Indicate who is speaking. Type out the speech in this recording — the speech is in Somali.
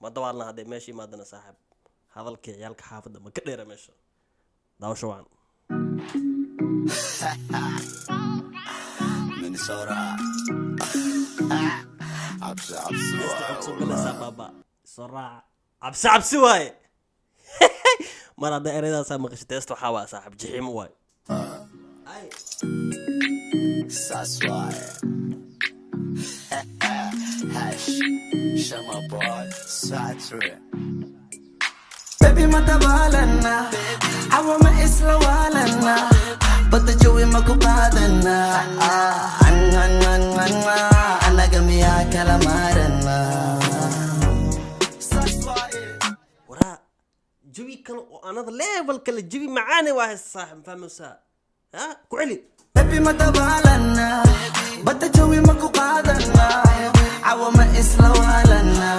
Speaker 1: Ma dabaalna hadday meesha imaadana, saaxiib. Hadalkii ciyaalka xaafadda ma ka dheera meesha. Daawasho wacan.
Speaker 2: Minnesota. Cabsi cabsi.
Speaker 1: Heesta waxay kusoo galaysaa baaba soo raaca, cabsi cabsi waaye. Mar hadday ereydaasaa maqashid, heesta waxaa waa, saaxiib, jixiimo waaye. Ay.
Speaker 2: Saas waaye. Hash. Shama boy. Satri.
Speaker 3: Baby, ma dabaalana? Cawa ma isla waalana? Badda jawi ma ku qaadana? Annaga miyaa kala maarana?
Speaker 1: Waraa, jawi kale oo another level kale, jawi macaane waa heesta, saaxiib. Fahmaysaa? Ha ku celi.
Speaker 3: Baby, ma dabaalana? Badda jawi ma ku qaadana? Cawa ma isla waalana?